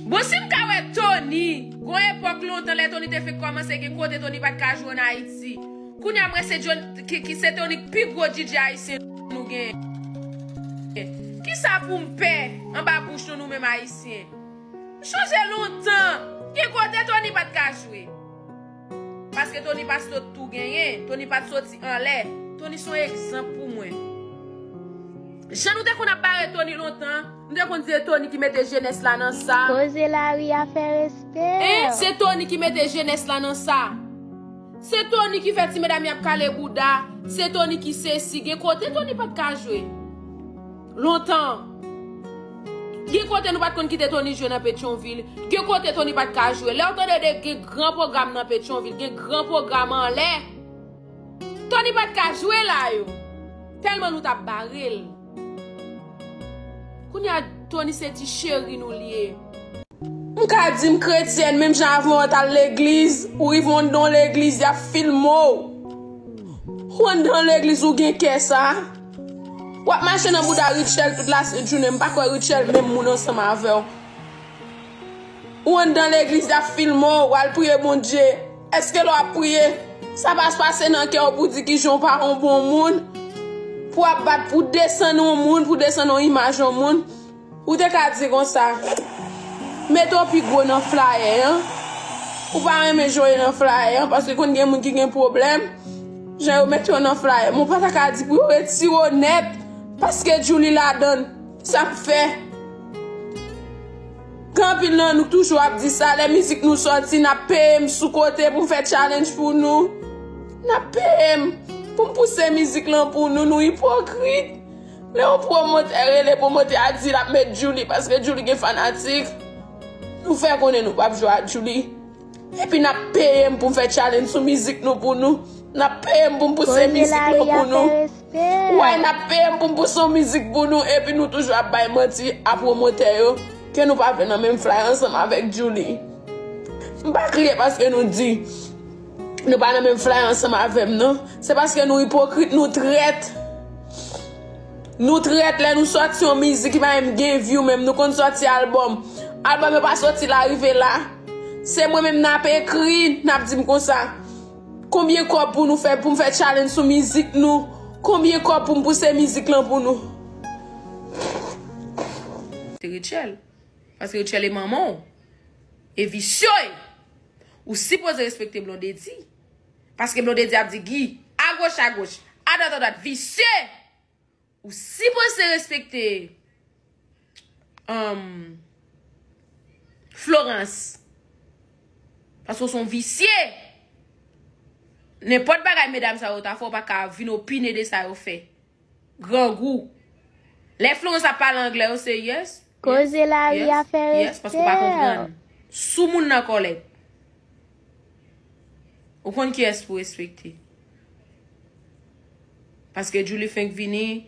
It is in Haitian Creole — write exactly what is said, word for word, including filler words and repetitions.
Bon, si m ka wè Tony, gon epòk lontan lè Tony te fenk kòmanse, gen kote Tony pa t ka jwe ann Ayiti. Kounye a m wè se John, ki, ki se Tony k pi gwo D J ayisyen nou gen. Kisa pou m pè anba bouch nou, nou menm ayisyen? M chonje lontan, gen kote Tony pa t ka jwe. Paske Tony pa t sot tou genyen, Tony pa t soti anlè. Tony se yon egzanp pou mwen. Jan nou te konn ap bare Tony lontan, nou te konn di se Tony ki mete jenès la nan sa. Koze lari a fè respè. En, se Tony ki mete jenès la nan sa. Se Tony ki fè ti medam y ap kale bouda. Se Tony ki sesi. Gen kote Tony pa t ka jwe. Lontan. Gen kote nou pa t konn kite Tony jwe nan Petyonvil. Gen kote Tony pa t ka jwe. Lè w tande de gen gran pwogram nan Petyonvil, gen gran pwogram anlè. Tony pa t ka jwe la yo. Tèlman nou t ap bare l. Kounye a, Tony se ti cheri nou l ye. M ka di m kretyèn, menm jan avan w t al legliz, ou rive anndan yon legliz, y ap filme w. Ou anndan legliz, ou gen kè sa. W ap mache nan bouda Rutshelle tout lasent jounen, m pa kwè Rutshelle menm moun ansanm avè w. Ou anndan legliz, y ap filme w, w al priye Bondye. Èske lè w ap priye, sa pa pase nan kè w pou di kijan w pa yon bon moun? Pou w ap bat pou desann yon moun, pou desann yon imaj yon moun? Ou te ka di konsa, mete w pi gwo nan flayè an. Ou pa renmen jan w ye nan flayè an, paske konn gen moun ki gen pwoblèm, jan yo mete w nan flayè. Men w pa ta ka di pou yo retire w nèt, paske Djouly ladann. Sa k fè? Gen anpil nan nou toujou ap di sa, lè mizik nou sòti, n ap peye m sou kote pou m fè challenge pou nou. N ap peye m pou m pouse mizik lan pou nou, nou ipokrit. Lè yon pwomotè rele, pwomotè a di l ap met Djouly paske Djouly gen fanatik. Nou fè konnen nou p ap jwe ak Djouly. Epi n ap peye m pou m fè challenge sou mizik nou pou nou. N ap peye m pou m pouse mizik nou pou nou. Wè, n ap peye m pou m pouse yon mizik pou nou. Epi nou toujou ap bay manti a pwomotè yo ke nou pa vle nan menm fly ansanm avèk Djouly. M pa kriye paske nou di nou pa nan menm fly ansanm avè m, non. Se paske nou ipokrit, nou trèt. Nou trèt lè nou sòti yon mizik ki pa menm gen view menm. Nou konn sòti albòm. Albòm yo pa sòti la rive la. Se mwen menm n ap ekri, n ap di m konsa. Konbyen kòb pou nou fè, pou m fè challenge sou mizik nou? Konbyen kòb pou m pouse mizik lan pou nou? Se Rutshelle. Paske Rutshelle e manman w. E visye w ye. Ou sipoze respekte Blondedy. Paske Blondedy ap di Guy, agoch, agoch, adwat, adwat, visye. Ou sipoze respekte, um, Florence. Paske w se yon visye. Nenpòt bagay medam sa yo ta fè, w pa ka vin opine de sa yo fè. Grangou. Lè Florence ap pale anglè yo se yes. Koze lari a fè respè. Yes, paske w pa konprann. Soumoun nan kòlèt. Ou konn kiyès pou respekte. Paske Djouly fenk vini,